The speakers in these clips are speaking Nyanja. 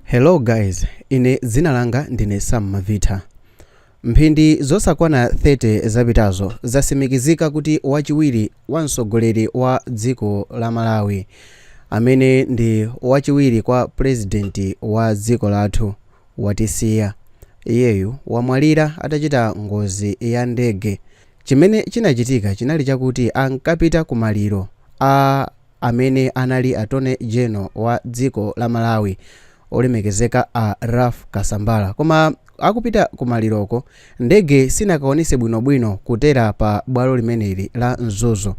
Hello guys, ine dzina langa ndine Sam Mavita. Mphindi zosakwana 30 zapitazo zasimikizika kuti wachiwiri wa mtsogoleri wa dziko la Malawi amene ndi wachiwiri kwa president wa dziko lathu watisiya. Iyeyu wamwalira atachita ngozi ya ndege. Chimene chinachitika chinali chakuti ankapita ku maliro a amene anali Attorney General wa dziko la Malawi olemekezeka a Ralph Kasambara. Koma akupita kumaliroko, ndege sinakaonese bwinobwino kutera pa bwalo limeneli la Mzuzu.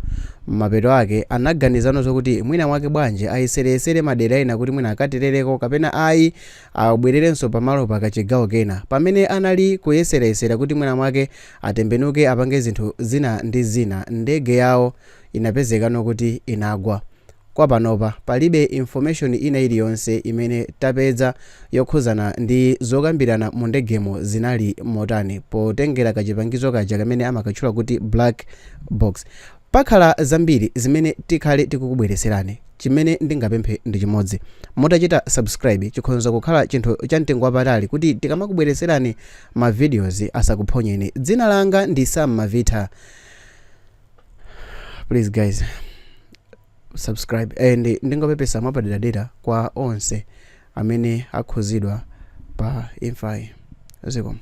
Mapeto ake anaganizano zokuti mwina mwake bwanji ayesereyesere madera ena kuti mwina akaterereko kapena ayi abwererenso pamalo pakachigawo kena. Pamene anali kuyeserayesera kuti mwina mwake atembenuke apange zinthu zina ndi zina, ndege yawo inapezekano kuti inagwa. Kwa panopa palibe information ina iliyonse imene tapeza yokhuzana ndi zokambirana mu ndegemo zinali motani potengera kachipangizo kaja kamene amakatchula kuti black box. Pakhala zambiri zimene tikhale tikukubwereserani. Chimene ndingapemphe ndi chimodzi, mutachita subscribe chikhonza kukhala chinthu cha mtengo wapatali kuti tikamakubwereserani ma videos asakuphonyeni. Dzina langa ndi Sam Mavita. Please guys, subscribe and ndingopepesa mwapaderadera kwa onse amene akhuzidwa pa imfayi. Zikomo.